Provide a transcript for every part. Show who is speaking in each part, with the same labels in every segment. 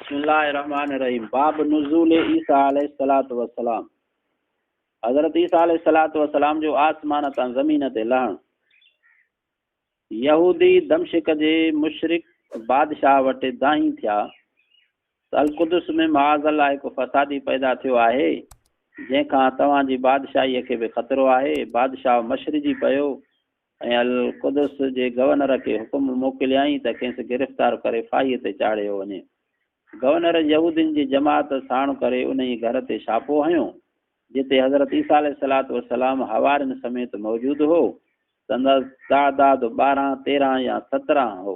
Speaker 1: بسم الله الرحمن الرحيم باب نزول عيسيٰ عليه الصلوة والسلام حضرت عيسيٰ عليه الصلوة والسلام جو آسمان تان زمين تي لهڻ. يهودي دمشق جي مشرڪ بادشاهه وٽ دانهين ٿيا ته القدس ۾ معاذ الله هڪ فسادي پيدا ٿيو آهي، جنهن کان توهان جي بادشاهيء کي به خطرو آهي. بادشاهه مشرجي پيو ۽ القدس جي گورنر کي حڪم موڪليائين ته کيس گرفتار ڪري ڦاهيء تي چاڙهيو وڃي. گورنر يهودين جي جماعت ساڻ ڪري انهيء گهر تي ڇاپو هنيو، جتي حضرت عيسيٰ عليه الصلوة والسلام حوارين سميت موجود هو. سندس تعداد 12، 13 يا 17 هو.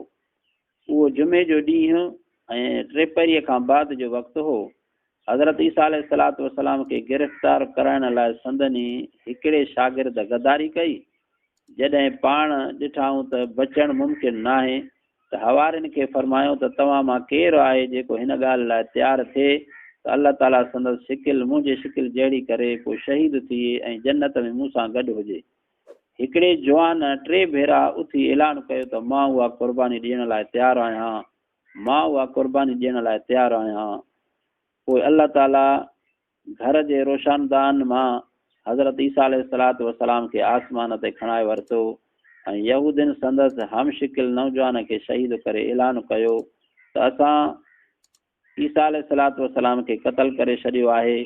Speaker 1: اهو جمعي جو ڏينهن ۽ ٽيپهريء کان بعد جو وقت هو. حضرت عيسيٰ عليه الصلوة والسلام کي گرفتار ڪرائڻ لاء سندن ئي هڪڙي شاگرد غداري ڪئي. جڏهن پاڻ ڏٺائون ته بچڻ ممڪن ناهي ته حوارين کي فرمايو ته توهان مان ڪير آهي جيڪو هن ڳالهه لاء تيار ٿئي ته الله تعاليٰ سندس شڪل منهنجي شڪل جهڙي ڪري پوء شهيد ٿئي ۽ جنت ۾ مون سان گڏ هجي. هڪڙي جوان ٽي ڀيرا اٿي اعلان ڪيو ته مان اها قرباني ڏيڻ لاء تيار آهيان، مان اها قرباني ڏيڻ لاء تيار آهيان. پوء الله تعاليٰ گهر جي روشندان مان حضرت عيسيٰ عليه الصلوة والسلام کي آسمان تي کڻائي ورتو ۽ يهودين سندس هم شڪل نوجوان کي شهيد ڪري اعلان ڪيو ته اسان عيسيٰ عليه الصلوة والسلام کي قتل ڪري ڇڏيو آهي.